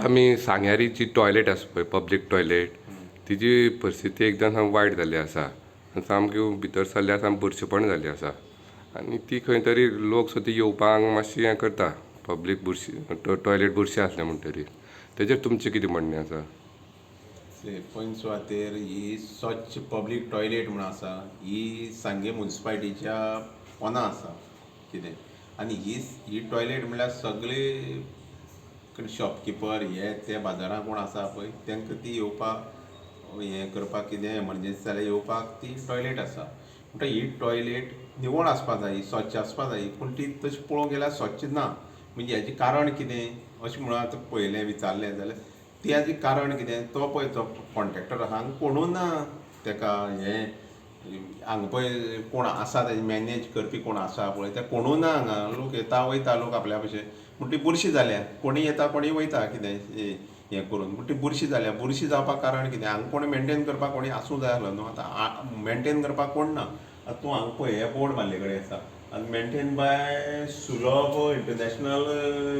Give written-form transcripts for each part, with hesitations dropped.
आतां आमी सांग्यारी जी टॉयलेट आसा पळय पब्लीक टॉयलेट तिजी परिस्थिती एकदम सामकी वायट जाल्ली आसा आनी सामकी भितर सरल्यार सामकें बुरशेपण जाल्ली आसा आनी ती खंय तरी लोक सुद्दां येवपाक मातशी हें करता पब्लीक बुरशी टॉयलेट बुरशें आसलें म्हणटरीर तेजेर तुमचें कितें म्हणणें आसा? पंच सुवातेर ही स्वच्छ पब्लीक टॉयलेट म्हूण आसा, ही सांगें मुन्सिपालिटीच्या पोंदा आसा कितें. आनी ही ही टॉयलेट म्हणल्यार सगळे शॉपकिपर हे ते बाजारांत कोण आसा पळय तांकां ती येवपाक हें करपाक कितें एमरजंसी जाल्यार येवपाक ती टॉयलेट आसा. म्हणटकीर ही टॉयलेट निवळ आसपाक जाय, स्वच्छ आसपाक जाय, पूण ती तशी पळोवंक गेल्यार स्वच्छ ना. म्हणजे हेजें कारण कितें अशें म्हणून आतां पळयलें विचारलें जाल्यार तेजें कारण कितें, तो पळय जो कॉन्ट्रेक्टर आसा हांगा कोणूच ना तेका हें हांगा पळय कोण आसा तेजें मॅनेज करपी कोण आसा पळय ते कोणूय ना हांगा. लोक येता वयता लोक आपल्या भशेन, पूण ती बुरशी जाल्या, कोणूय येता कोणूय वयता कितें हें करून, पूण ती बुरशी जाल्या. बुरशी जावपाक कारण कितें, हांगा कोण मेनटेन करपाक कोणी आसूं जाय आसलो न्हू. आतां मेनटेन करपाक कोण ना. आतां तूं हांगा पळय हे बोर्ड मारले कडेन आसा आनी मेनटेन बाय सुलभ इंटरनॅशनल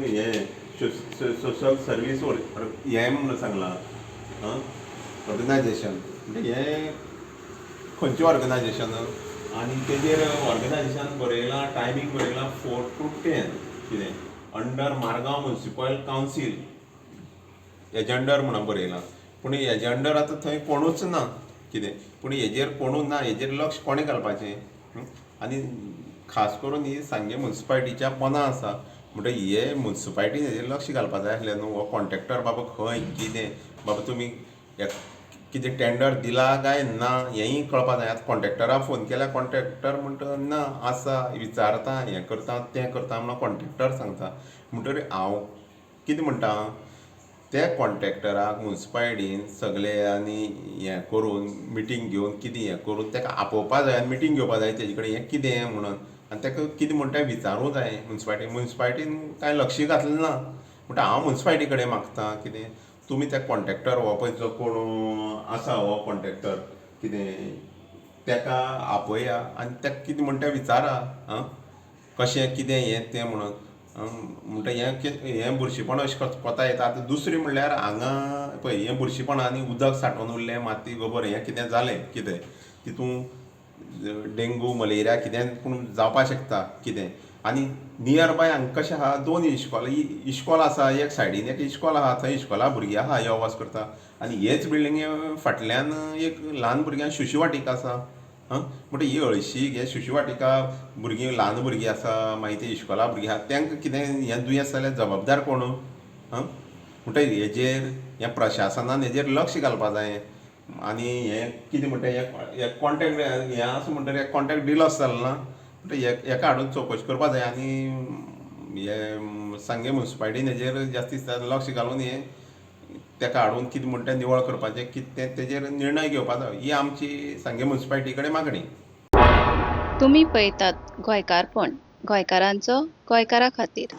हें सोशल सर्वीस हें म्हणून सांगलां ऑर्गनायजेशन. म्हणजे हें खंयचें ऑर्गनायजेशन आनी तेजेर ऑर्गनायजेशन बरयलां, टायमींग बरयलां 4 to 10 कितें, अंडर मारगांव म्युनिसिपल कावन्सील हेजे अंडर म्हणून बरयलां. पूण हेजे अंडर आतां थंय कोणूच ना कितें, पूण हेजेर कोणूच ना, हेजेर लक्ष कोणें घालपाचें? आनी खास करून ही सांगें मुन्सिपालिटीच्या पोंदा आसा, म्हणटकीर हे मुन्सिपालिटीन हेजेर लक्ष घालपा जाय आसलें न्हू. हो कॉन्ट्रेक्टर बाबा खंय कितें, बाबा तुमी कितें टेंडर दिला काय ना हेंय कळपा जाय. आतां कॉन्ट्रेक्टराक फोन केल्यार कॉन्ट्रेक्टर म्हणटा ना आसा, विचारता, हें करता तें करता म्हणून कॉन्ट्रेक्टर सांगता. म्हणटकीर हांव कितें म्हणटा, त्या कॉन्ट्रेक्टराक मुन्सिपालिटीन सगळे आनी हें करून मिटींग घेवन कितें हें करून ताका आपोवपा जाय आनी मिटींग घेवपा जाय तेजे कडेन हें कितें म्हणून, आनी ताका कितें म्हणटा तें विचारूंक जाय. मुन्सिपालिटी मुन्सिपालिटीन कांय लक्ष घातलें ना. म्हणटा हांव मुन्सिपालिटी कडेन मागता कितें तुमी त्या कॉन्ट्रेक्टर हो पळय जो कोण आसा हो कॉन्ट्रेक्टर कितें ताका आपया आनी ताका कितें म्हणटा तें विचारा, आं कशें कितें हें तें म्हणून. म्हणटा हें हें बुरशेपण अशें कोता येता. आतां दुसरें म्हणल्यार हांगा पळय हें बुरशेपण आनी उदक सांठोवन उरलें, माती गोबर हें कितें जालें कितें तितून डेंगू मलेरिया कितें पूण जावपाक शकता कितें. आनी नियर बाय हांगा कशें आहा, 2 इश्कोल इश्कोल आसा, एक सायडीन एक इश्कोल आहा, थंय इश्कोला भुरगीं आहा यो वच करता. आनी हेच बिल्डिंगे फाटल्यान एक ल्हान भुरग्यांक शिशू वाटिका आसा. आं म्हणटा ही हळशीक हे शिशू वाटिका भुरगीं ल्हान भुरगीं आसा, मागीर ते इश्कोला भुरगीं आहा, तांकां कितें हें दुयेंस जाल्यार जबाबदार कोण? आं म्हणटा हेजेर हें प्रशासनान हेजेर लक्ष घालपा जाय. आनी हें कितें म्हणटा हें कॉन्ट्रेक्ट हें आसा म्हणटकीर कॉन्ट्रेक्ट डिलस जालें ना, म्हणटा हेका हाडून चवकशी करपा जाय. आनी हे सांगें मुन्सिपालिटीन हेजेर जास्तीत लक्ष घालून हें ताका हाडून कितें म्हणटा निवळ करपाचें कितें तें तेजेर निर्णय घेवपा जाय. ही आमची सांगें मुन्सिपालिटी कडेन मागणी. तुमी पळयतात गोंयकारपण, गोंयकारांचो गोंयकारा खातीर.